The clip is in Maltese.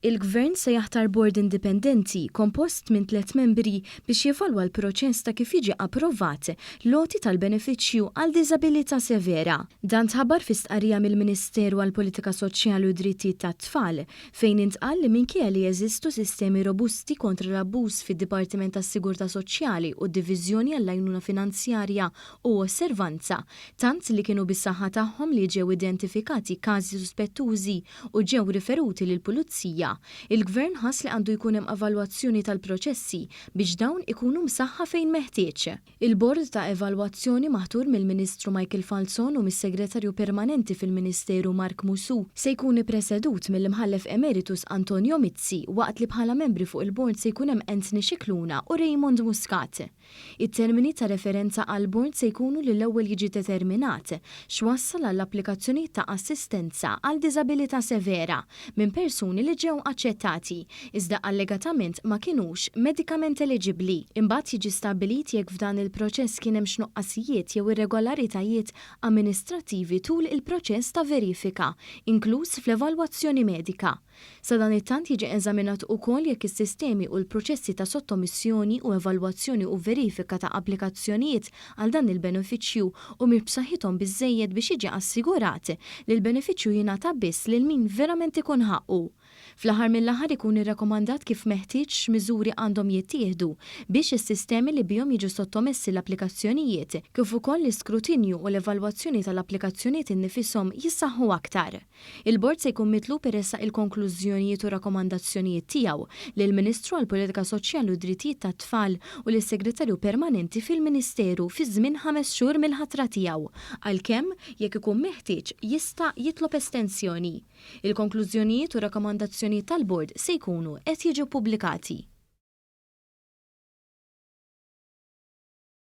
Il-Gvern se jaħtar bord indipendenti kompost minn tliet membri biex jevalwa l-proċess ta' kif jiġi approvat l-għoti tal-benefiċċju għal diżabilità severa. Dan tħabbar fi stqarrija mill-Ministeru għall-Politika Soċjali u Drittijiet tat-Tfal, fejn intqal li minkejja li jeżistu sistemi robusti kontra l-abbuż fid-Dipartiment tas-Sigurtà Soċjali u d-Diviżjoni għall-Għajnuna Finanzjarja u Osservanza, tant li kienu bis-saħħa tagħhom li ġew identifikati każi suspettużi u ġew riferuti lill-Pulizija, il-Gvern ħass li għandu jkun hemm evalwazzjoni tal-proċessi biex dawn ikunu msaħħa fejn meħtieġ. Il-Bord ta' Evalwazzjoni maħtur mill-Ministru Michael Falzon u mis-Segretarju Permanenti fil-Ministeru Mark Musù, se jkun ippresedut mill-Imħallef Emeritus Antonio Mizzi waqt li bħala membri fuq il-bord se jkun hemm Anthony Scicluna u Raymond Muscat. It-termini ta' referenza għall-Bord se jkunu li l-ewwel jiġi determinat x'wassal għall-applikazzjonijiet ta' assistenza għal diżabilità severa minn persuni li ġew aċċettati, iżda allegatament ma kinux medikament eliġibbli. Imbagħad jiġi stabbilit jekk f'dan il-proċess kien hemmx nuqqasijiet jew irregolaritajiet amministrattivi tul il-proċess ta' verifika, inkluż fl-evalwazzjoni medika. Sadanittant jiġi eżaminat ukoll jekk is-sistemi u l-proċessi ta' sottomissjoni u evalwazzjoni u verifika ta' applikazzjonijiet għal dan il-benefiċċju humiex b'saħħithom biżżejjed biex jiġi assigurat li l-benefiċċju jingħata biss lil min verament ikun ħaqqu. Fl-aħħar mill-aħħar ikun irrakkomandat kif meħtieġ x'miżuri għandhom jittieħdu biex is-sistemi li bihom jiġu sottomessi l-applikazzjonijiet kif ukoll l-iskrutinju u l-evalwazzjoni tal-applikazzjonijiet innifishom jissaħħu aktar. Il-Bord se jkun mitlub iressaq il-konklużjonijiet u rakkomandazzjonijiet tiegħu lill-Ministru għall-Politika Soċjali u d-Drittijiet tat-Tfal u lis-Segretarju Permanenti fil-Ministeru fi żmien ħames xhur mill-ħatra tiegħu, għalkemm, jekk ikun meħtieġ, jista' jitlob estensjoni. Il-konklużjonijiet u rakkomandazzjonijiet tal-Bord se jkunu qed jiġu ppubblikati.